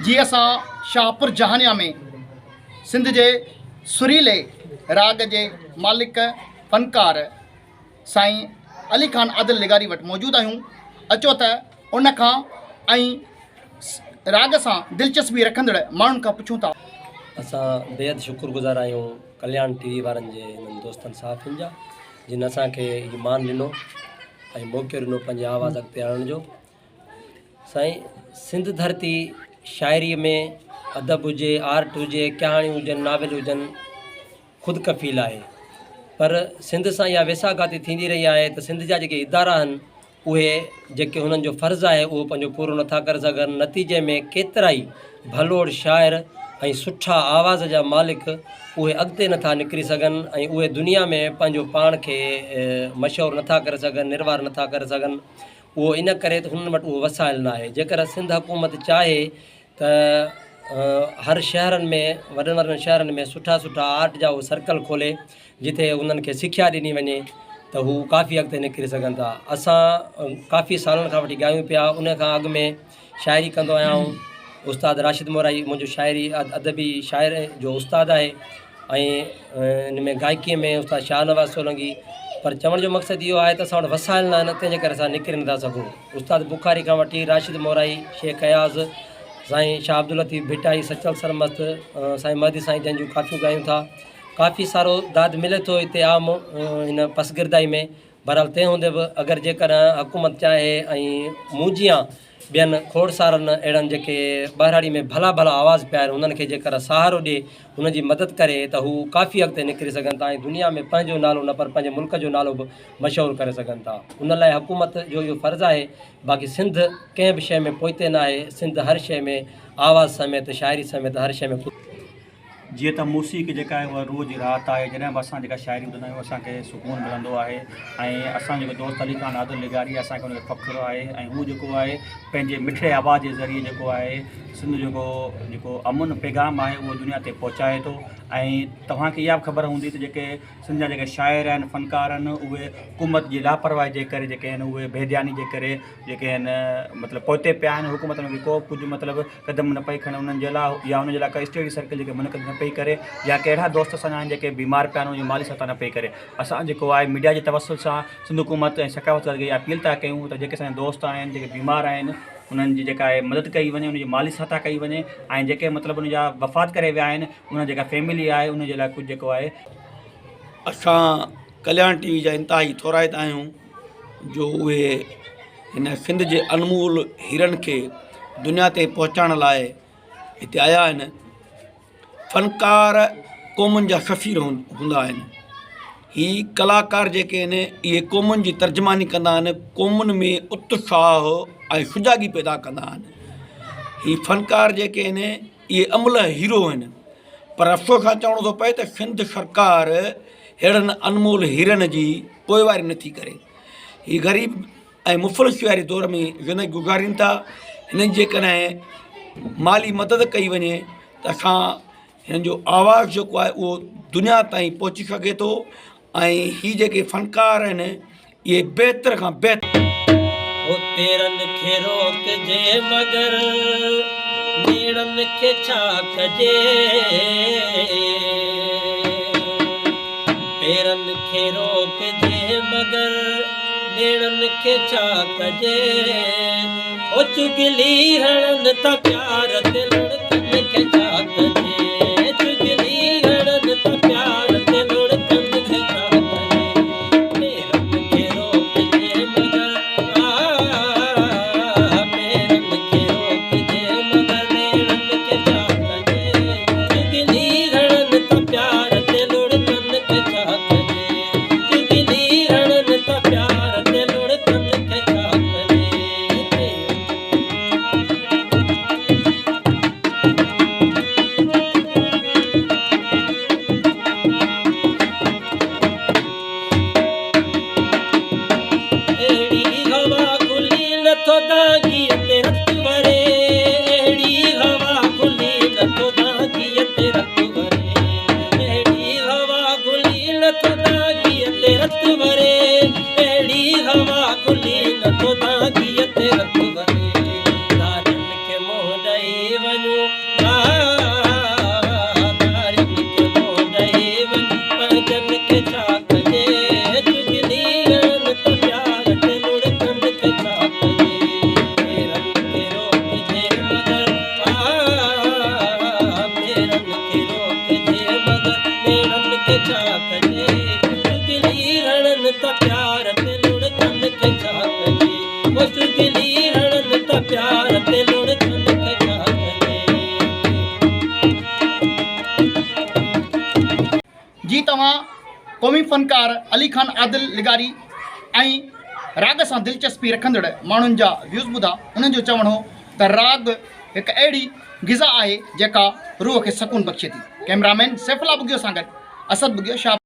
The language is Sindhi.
جي اسان شاهپور جهانيا ۾ سنڌ جي سريلي راڳ جي مالڪ فنڪار سائين علي خان عادل لغاري وٽ موجود آهيون اچو ته ان کان ۽ راڳ سان دلچسپي رکندڙ ماڻهن کان پڇون ٿا. اسان بيحد شڪر گذار آهيون ڪلياڻ ٽي وي وارن جي انهن دوستن صحافين جا جن اسان کي هي مان ڏنو ۽ موقعو ڏنو پنهنجي آواز اڳتي آڻڻ جو. سائين سنڌ ڌرتي شاعريء ۾ ادب هجي، آرٽ هجي، ڪهاڻيون هجن، ناول هجن خود ڪفيل آهي پر سنڌ سان اها ويساهه گهاتي ٿيندي رهي آهي ته سنڌ جا جيڪي ادارا آهن اهي جيڪي هنن جو فرض آهي اهو پنهنجو پورو نٿا ڪري سگهن نتيجي ۾ ڪيترائي ڀلوڙ شاعر ۽ سٺا آواز جا مالڪ اهي اڳتي نٿا نڪري سگهن ۽ اهي دنيا ۾ پنهنجو پاڻ کي مشهور نٿا ڪري سگهن نروار نٿا ڪري سگهن اهو ان ڪري ته هنن وٽ اهو وسائل ناهي. جيڪر سنڌ حڪومت چاهي ته هر شهرن ۾ وڏن وڏن شهرن ۾ سٺا سٺا آرٽ جا اهي سرڪل کولي جتي انهن کي سکيا ڏني وڃي ته هو ڪافي اڳتي نڪري سگهن ٿا. اسان ڪافي سالن کان وٺي ڳايون پيا ان کان اڳ ۾ شاعري ڪندو آهيان آئون استاد راشد مورائي منهنجو شاعري ادبي شاعر جو استاد آهي. ۽ ان ۾ گائڪيء ۾ استاد شاهنواز سولنگي پر چوڻ جو مقصد اهو آهي ته اسان وٽ وسائل نه آهن تنهن جي ڪري اسان نڪري نٿا سگهون استاد بخاري کان وٺي راشد مورائي شيخ اياز سائين شاهه عبداللطيف ڀٽائي سچل سرمست سائين مهدي سائين جن جون ڪافيون ڳايون ٿا ڪافي سارو داد ملي ٿو هتي عام هن پسگردائي ۾ بهرحال تنهن هوندي به اگر جيڪڏهن حڪومت چاهي ۽ مون جيان ٻين کوڙ سارن اهڙن جيڪي ٻهراڙي ۾ ڀلا ڀلا آواز پيا آهن انهن کي جيڪر سهارو ڏئي انهن جي مدد ڪري ته هو ڪافي اڳتي نڪري سگهن ٿا ۽ دنيا ۾ پنهنجو نالو نه پر پنهنجي ملڪ جو نالو به مشهور ڪري سگهن ٿا ان لاء حڪومت جو اهو فرض آهي باقي سنڌ ڪنهن به شيء ۾ پوئتي ناهي سنڌ هر شيء ۾ آواز سميت شاعري سميت هر شيء ۾ جيئن ته موسيقي جيڪا آهي اها روح جي راحت آهي جڏهن به اسان جيڪا شاعري ٻڌندا آهيون اسان کي سڪون ملندو آهي ۽ اسان جيڪو دوست علي خان عادل لغاري اسان کي ان تي فخر آهي ۽ هو جيڪو آهي پنهنجي مٺڙي آواز جي ذريعي جيڪو آهي سنڌ جيڪو جيڪو امن پيغام آهي اهو دنيا تي پهچائي ٿو ۽ توهان کي اها به خبر هوندي ته جيڪي سنڌ جا جيڪي شاعر آهن فنڪار آهن اهي حڪومت جي لاپرواهي جي ڪري جيڪي آهن اهي بي ڌياني جي ڪري جيڪي آهن مطلب پوئتي پيا آهن حڪومت انهن کي ڪو ڪجهه مطلب قدم نه پئي کڻي انهن جي لاء يا انهن جي لاء ڪا اسٽڊي سرڪل جيڪي منعقد نه پئي ڪري يا ڪي اهڙا دوست اسان جا آهن جيڪي بيمار پيا آهن انهن جي مالي سهائتا نه پئي ڪري اسان جيڪو آهي ميڊيا جي توسل سان سنڌ حڪومت ۽ ثقافت کاتي کي اها اپيل ٿا ڪيون ته جيڪي اسان جا دوست آهن جيڪي بيمار آهن انهن جي جيڪا آهي مدد ڪئي وڃي انهن جي مالي سهائتا ڪئي وڃي ۽ جيڪي مطلب انهن جا وفات ڪري ويا آهن انهن جيڪا فيملي آهي انهن جي لاء ڪجهه جيڪو آهي. اسان ڪلياڻ ٽي وي جا انتهائي ٿورائتا آهيون جو اهي هن سنڌ جي انمول هيرن کي دنيا تائين پهچائڻ لاء هتي آيا آهن فنڪار قومن جا سفير هوندا آهن هي ڪلاڪار جيڪي آهن اهي قومن جي ترجماني ڪندا آهن قومن ۾ اتساهه ۽ سجاڳي پيدا ڪندا آهن هي فنڪار جيڪي آهن اهي املهه هيرو آهن پر افسوس سان چوڻو ٿو پئي ته سنڌ سرڪار ههڙن انمول هيرن جي پوئواري نٿي ڪري هي غريب ۽ مفلسي واري دور ۾ زندگي گذارين ٿا هنن جي ڪڏهن مالي مدد ڪئي وڃي ته اسان هنن جو آواز جيڪو آهي اهو دنيا تائين پهچي سگهي ٿو ۽ هي جيڪي فنڪار آهن اهي بهتر کان بهتر هو پيرن کي روڪجي مگر نيڻن کي ڇا ڪجي پيرن کي روڪجي مگر نيڻن کي ڇا ڪجي او چغلي هڻن ٿا پيار تي لڙڪن کي ڇا ڪجي چغلي هڻن ٿا پيار تي لڙڪن کي ڇا ڪجي پيرن کي روڪجي مگر آ پيرن کي روڪجي مگر نيڻن کي ڇا ڪجي چغلي هڻن ٿا پيار تي لڙڪن کي ڇا ڪجي چغلي هڻن ٿا پيار تي لڙڪن کي ڇا ڪجي. ملي رڙن ته پيار تي لڙڪن ته ڇا ڪجي. جي توهان قومي فنڪار علي خان عادل لغاري ۽ راڳ سان دلچسپي رکندڙ ماڻهن جا ويوز ٻڌا انهن جو چوڻ هو ته راڳ هڪ اهڙي غذا آهي جيڪا روح کي سڪون بخشي ٿي. ڪئميرامين سيف الله ٻگهيو سان گڏ اسد ٻگهيو شاهه.